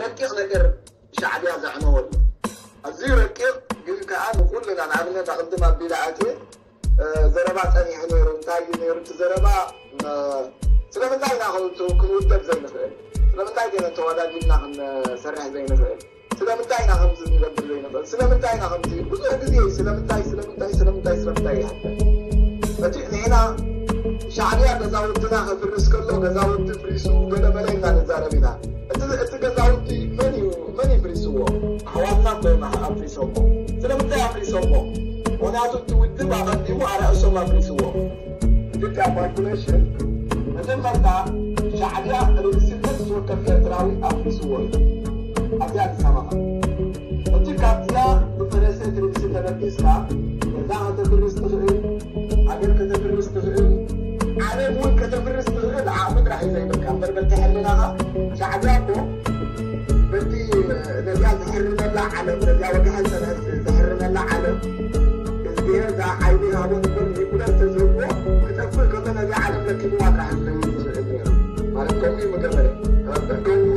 ረቂቕ ነገር ሻዕብያ ዘዕነወሉ ኣዝዩ ረቂቕ ግን ከዓ ንኩልና ንኣብነት ኣቕድም ኣቢለ ኣትየ ዘረባ ጸኒሑ ነይሩ። እንታይ እዩ ነይሩ እቲ ዘረባ? ስለምንታይ ኢና ክንውደብ ዘይንኽእል? ስለምንታይ ገለ ተወዳዲብና ክንሰርሕ ዘይንኽእል? ስለምንታይ ኢና ከምዚ ንገብር ዘይንኽእል? ስለምንታይ ኢና ከምዚ ብዙሕ ግዜ ስለምንታይ ስለምንታይ ስለምንታይ ስለምንታይ ይሓተት። እቲ ንሕና ሻዕብያ ገዛውትና ከፍርስ ከሎ ገዛውቲ ፍሪሱ ገለ መለ ኢና ንዛረብ ኢና። እቲ ገዛውቲ መን እዩ መን ይፍሪስዎ? ኣሕዋትና ኮይና ኣፍሪሶሞ። ስለምንታይ ኣፍሪሶሞ? ምክንያቱ እቲ ውድብ ኣቐዲሙ ኣራእሶም ኣፍሪስዎ። ኢትዮጵያ ፓርቲሽን መጀመርታ ሻዕብያ ርእስነት ዝወከፍ ኤርትራዊ ኣፍሪስዎ እዩ። ኣብዚኣ ንሰማማ። እቲ ካብዚኣ ዝፈረሰ ትርምሲ ተበጊስካ እዛ ከተፍርስ ትኽእል፣ ሃገር ከተፍርስ ትኽእል፣ ዓለም እውን ከተፍርስ ትኽእል ዓቕሚ ጥራሕ እዩ ዘይብልካ እምበር በቲ ሕልናኻ ሻዕብያ እኮ በቲ ነዚኣ ዝሕርመላ ዓለም ነዚኣ ወግሐ ዝሕርመላ ዓለም እግዚኣብሔር እዛ ሓይሊ ሃቦ ንበር ኒኩለር ተዝህቦ ክጠፍእ ከሎ ነዚኣ ዓለም ረኪብዋ ጥራሕ እዩ ዝኽእል ነይሩ ማለት ከምኡ እዩ ምገበረ ከምኡ